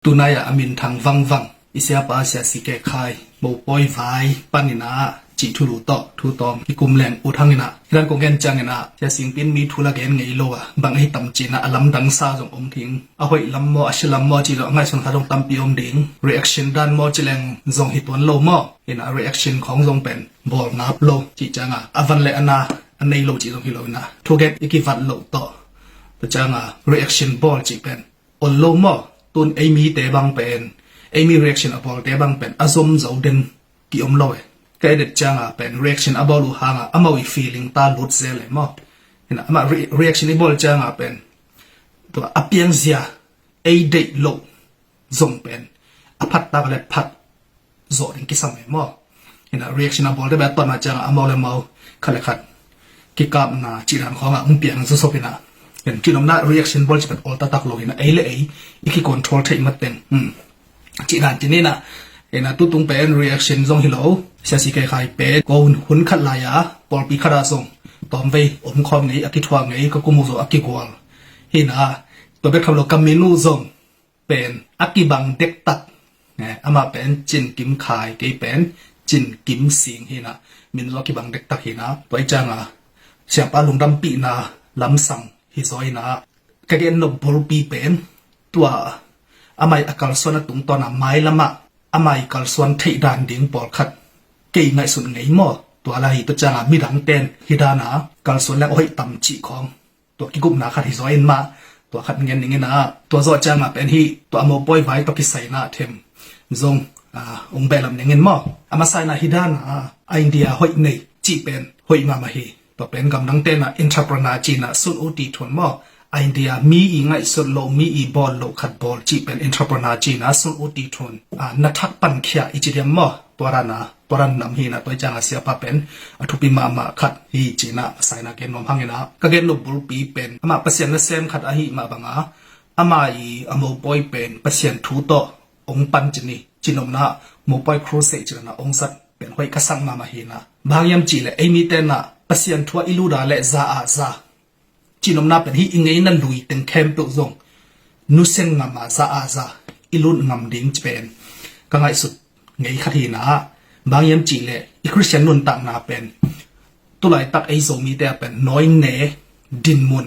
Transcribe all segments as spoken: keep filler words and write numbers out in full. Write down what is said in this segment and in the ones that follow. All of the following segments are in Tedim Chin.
Tunai-ah a minthang vangvang i siapa Sia C K Khai mopawi vai panin ah cih thulu tawh thu tawm kikum leng ut hangin ah, hi dan kong gen ciangin ah, Sia Singpi in mi thu la gen ngei lo a, bang ahi tam ci-in ah a lamdang sa zong om ding, a hoih lam maw, a sia lam maw cih zong a ngaihsun kha zong tampi om ding, reaction dan maw ci leng zong hi tuan lo maw. Hi-in ah reaction khawng zong pen bawl ngap lo cih ciangah a van le a na a nei lo cih zong hi lo-in ah, thugen i kivat loh tawh tua ciangah reaction bawl cih pen ol lo maw. Tun ei mite bang pen, ei mi reaction a bawlte bang pen a zom zo den ki om lo e. Ka edit ciangah pen reaction a bawl uh hangah amau i feeling ta lut zel e maw. Hi-in ah amah re-, reaction i bawl ciangah pen tua a piangzia ei deih loh zong pen a phat tak le phat zawh ding kisam e maw. Hi-in ah reaction a bawlte bek a ton mah ciangah amau le amau khat le khat kikapna cih dan khawngah hong piang zawsop-in ah, ken cih nopna reaction bawl cih pen ol taktak lo-in ah, ei le ei i kicontrol theih mateng, hmm, cih dan ci-in ah. Hi-in ah tutung pen reaction zong hi lo, Sia C K Khai pen ko hun, hun khat lai-a pawlpi khatah zong tawmvei om khawm ngei, a kithuah ngei, ka kum uh zong a kigual. Hi-in ah tua bek tham lo, ka min uh zong pen a kibang dektak. Eh, amah pen Cin Kim Khai, kei pen Cin Kim Sing hi-in ah, min zong a kibang dektak hi-in ah, tua ahih ciangah siapa lungdampihna lamsang hi zaw-in ah, ka gen nop bulpi pen tua amah i a kalsuan a tungtawn a mailamah amah i kalsuan theih dan ding pawlkhat kei ngaihsut ngei maw. Tua la hi, tua ciangah midangte in hi dan a kalsuan leng a hoih tam cih khawng, tua kigupna khat hi zaw-in mah, tua khat ngen ning in ah, tua zawh ciangah pen hih tua a mopawi vai tawh kisai-in ah them zong, ah, hong beh lam ning in maw. A masa-in ah hi dan a, a India hoih nei cih pen hoih mahmah hi. Tua pen gamdangte in ah entrepreneur ci-in ah sun uh ti thun maw. A India mi i ngaihsut loh, mi i bawl loh khat bawl cih pen entrepreneur ci-in ah sun uh ti thun. Ah, na thak pankhia i ci diam maw. Tua dan a, tua dan nam hi-in ah, tua ahih ciangah siapa pen a thupi mahmah khat hi ci-in ah a sa-in ah gen nuam hangin ah, ka gen nop bulpi pen amah Pasian nasem khat ahih mah bangah, amah i a mopawi pen Pasian thu tawh hong pan ci-in, cih nopna mopawi crusade cih dan a hong zat pen hoih ka sak mahmah hi-in ah. Bang hang hiam cih leh ei mite in ah Pasian thu ah i lut a leh za a za, cih nopna pen hih i ngeina lui teng khempeuh zong nusia ngam a, za a za i lut ngam ding ci pen ka ngaihsut ngei khat hi-in ah. Bang hang hiam cih leh i Khristian nuntakna pen tulaitak ei Zomite a pen nawine dinmun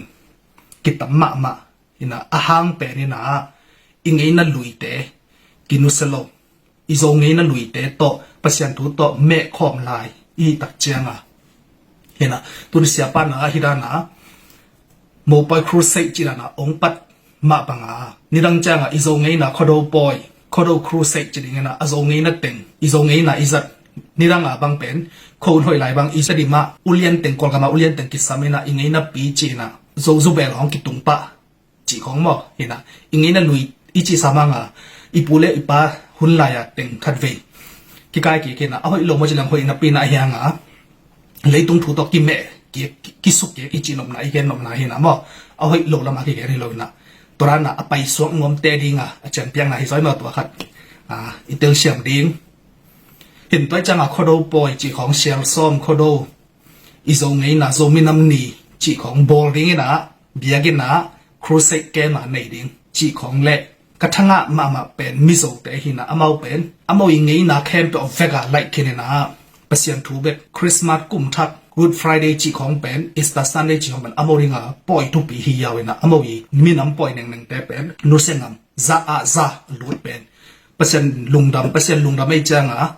kitam mahmah hi-in ah, a hang pen hi-in ah i ngeina luite kinusia lo, i Zo ngeina luite tawh Pasian thu tawh mehkhawm lai i hih tak ciangah, hi-in ah tuni siapa in ah hi dan a mopawi crusade cih dan a hong pat mah bangah, nidang ciangah i Zo ngeina Khuado pawi, Khuado crusade ci ding in ah, a Zo ngeina teng, i Zo ngeina i zat, nidang a bang pen khuahun hoih lai bang i zat i mah, ulian teng, Kawlgam a ulian teng kisam in ah, i ngeina pi ci-in ah Zo zubel hong kitung pah cih khawng maw. Hi-in ah i ngeina lui i cihsa mah a, i pu le i pa hun lai-a teng khatvei kikai kik in ah, a hoih lo maw ci leng hoih napi-in ah, a hiang a leitung thu tawh kimeh kik, kisuk kik i cih nopna, i gen nopna hi-in ah maw. A hoih lo lamah kigen hi lo-in ah, tua dan a a paisuak nuamte ding a a ciampiakna hi zaw-in maw, tua khat, ah, i telsiam ding. Hi-in tua ahih ciangah Khuado pawi cih khawng, Sialsawm, Khuado, i Zo ngeina, Zo minam ni cih khawng bawl ding in ah, biakinn ah crusade camp a nei ding cih khawng le, ka thangah mahmah pen Mizote hi-in ah, amau pen amau i ngeina khempeuh a vek a laih khin in ah, Pasian thu bek, Christmas kum thak, Good Friday cih khawng pen, Easter Sunday cih khawng pen amau ding a pawi thupi hi yau-in ah, amau i minam pawi nengnengte pen nusia ngam, za a za lut pen Pasian lungdam, Pasian lungdam ahih ciangah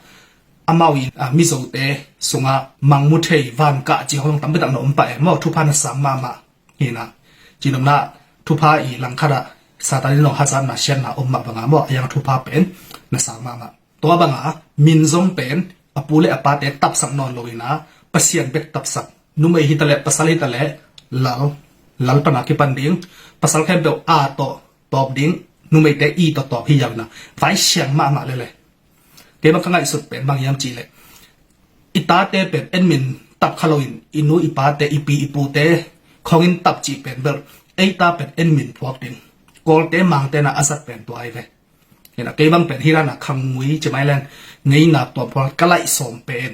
amau i, ah, Mizote sungah mangmuthei, vankah cih khawng tampi tak na om pah e maw, thupha na sang mahmah hi-in ah. Cih nopna thupha i langkhat ah Satan in zong hazatna, siatna om mah bangah maw, a hiang thupha pen na sang mahmah. Tua bangah min zong pen a pu le a pate tapsak nawn lo-in ah, Pasian bek tapsak. Numei hi ta leh, pasal hi ta leh, lal, lal pan a kipan ding. Pasal khempeuh A tawh tawp ding, numeite I tawh tawp hi yau-in ah, vai siang mahmah lel e. Keimah ka ngaihsut pen bang hiam cih leh, i tate pen en min tap kha lo-in, i nu i pate, i pi i pute khawng in tap cih pen bel, ei ta pen en min phuak ding. Kawlte mangte in ah a zat pen tua hi ve. Hi-in ah kei bang pen hi dan a khangngui ci mai leng, ngeina tuam phual ka laih sawm pen,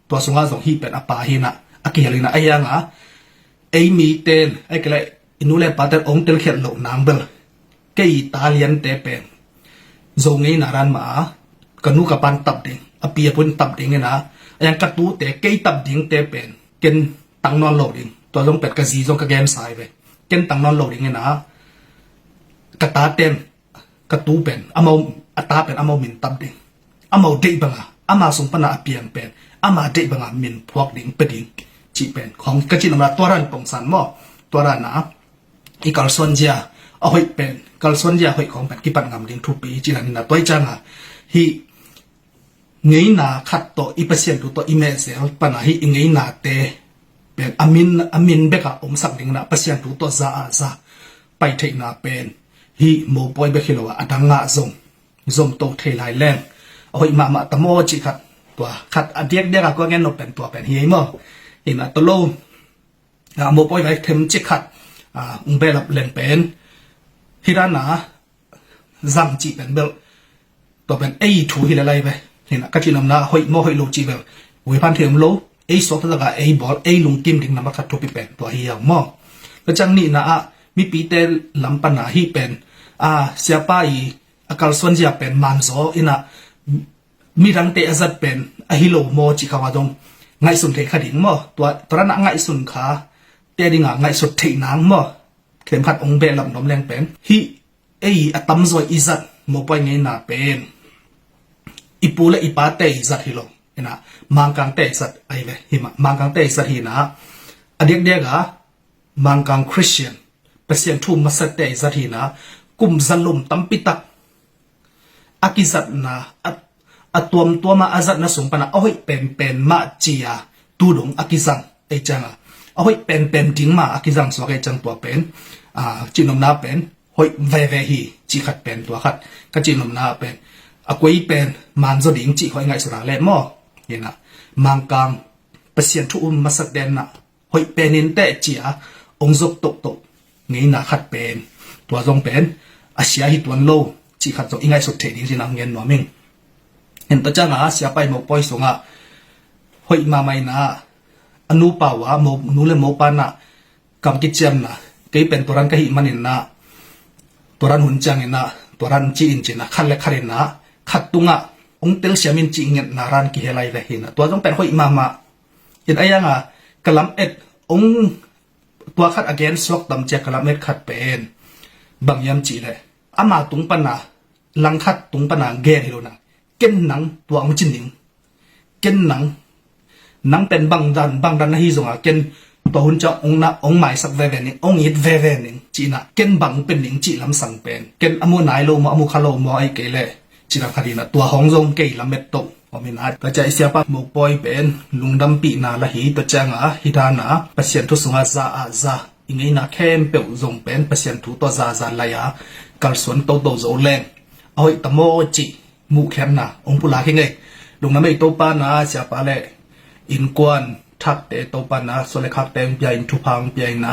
tua sungah zong hih pen a pa hi-in ah, a kihel hi-in ah, a hiang a, ei mite in, ahih kei leh i nu le pate in hong telkhialh loh nang bel, kei i ta liante pen Zo ngeina dan mah a, ka nu ka pan tap ding, a pi a pu'n tap ding ina, a yang ka tute kei tap dingte pen ken tang nawn lo ding. Tua zong pen ka zi zong ka gen sai ve. Ken tang nawn lo ding ina, ka taten, ka tu pen amau, a ta pen amau min tap ding. Amau deih banga, ama sung pana a piang pen ama deih banga min phuak ding, pe ding cih pen khong ka cih nopna tua dan pongsan maw. Tua dan a i kalsuan zia a hoih pen, kalsuan zia a hoih khong pen kipat ngam ding thupi cih dan ina, tua i cianga hih ngeina khat tawh i Pasian thu tawh i mehzel pana hih i ngeinate pen a min, a min beka omsak ding ina Pasian thu tawh za a za pai theihna pen hih mopawi bek hi lo a, a dang ngah zong zom to thei lai leng a hoih mahmah ta maw cih khat, tua khat a diakdiak a kua gen nop pen tua pen hi ei maw. Hina tolo a mopawi vai them cik khat a ung behlap leng pen hi dan a zang cih pen bel tua pen ei thu hi le lai ve. Hina ka cih nopna hoih maw hoih lo cih bel ui phan thei om lo, ei suak taktak a ei bawl, ei lungkim ding nambat khat thupi pen tua hi hiau maw. Ka ciang nihna ah mipite lam pana hih pen a siapa i a kalsuan zia pen manzaw ina midangte a zat pen ahi lo maw cih khawng a dong ngaihsun thei kha ding maw. Tua, tua dan a ngaihsun kha te dinga ngaihsut theih nang maw. Khem khat ong behlap nom leng pen hih ei a tamzaw i zat mopawi ngeina pen i pu le i pate i zat hi lo. Ina Mangkangte i zat ai ve hi mah. Mangkangte i zat hina a diakdiak a Mangkang Christian Pasian thu masate i zat hina kum zalum tampi tak a kizatna a, a tuamtuama a zatna sung pana a hoih penpen mah cia tu dong a kizang ei cianga a hoih penpen ding mah a kizang suak ei ciang tua pen a cihnopna pen hoih veve hi cih khat pen tua khat ka cihnopna pen a koi pen manzaw ding cih hoih ngaihsut a leh maw. Hina Mangkang Pasian thu um masat denna hoih penin teh cia ong zok tohtoh ngeina khat pen tua zong pen a sia hi tuan lo cih khat zong i ngaihsut theih ding cina ngen nuam ing. Henta cianga siapa i mopawi sungah hoih mahmah ina a nupa uh a mo, nu le mopa na kam kiciamna kei pen tuaran ka hih maninna tuaran hun ciangina tuaran ci in cina khat le khat ina khat tungah ong telsiam in cih ngetna ran kihelai ve hina tua zong pen hoih mahmah. In a yanga ka lam et ong tua khat a gen suak tam cia ka lam et khat pen bang yam cih leh ama tung pana langkhat tung pana gen hi lo na ken nang tua ong cin ning. Ken nang nang pen bang dan bang dan na hi zonga ken tua hun ciang ong na ong maisak veve ning ong it veve ning cihna ken bang pen ning cih lamsang pen ken a mu nai lo maw a mu kha lo maw ai kei leh cih lam khat hina tua hong zong kei lamet toh om hina. Tua cia i siapa mopawi pen lungdampihna la hi tua cianga hi dana Pasian thu sunga za a za i ngeina khempeuh zong pen Pasian thu tawh za a za lai a kalsuan toto zo leng a hoih ta maw cih muhkhiatna ong pulak hi ngei. Lungdam ei Topa na siapa le innkuan thakte Topa na suan le khakte ong pia in thupha ong pia ina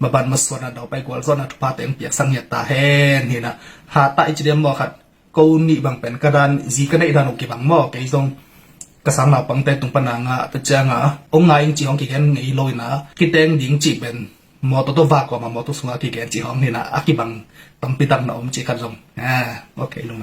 maban masuana daupai gualzawhna thuphate ong piaksak ngiat ta hen hina. Hatah i ci diam maw khat ko nih bang pen ka dan zi ka neih dan uh kibang maw kei zong ka sang naupangte tung pana ngah ta cianga ong ngai ing cih hong kigen ngei lo ina kiteng ding cih pen mawtaw tawh vak kawma mawtaw sunga kigen cih hong hina a kibang tampi tak na om cih khat zong a okay lungdam.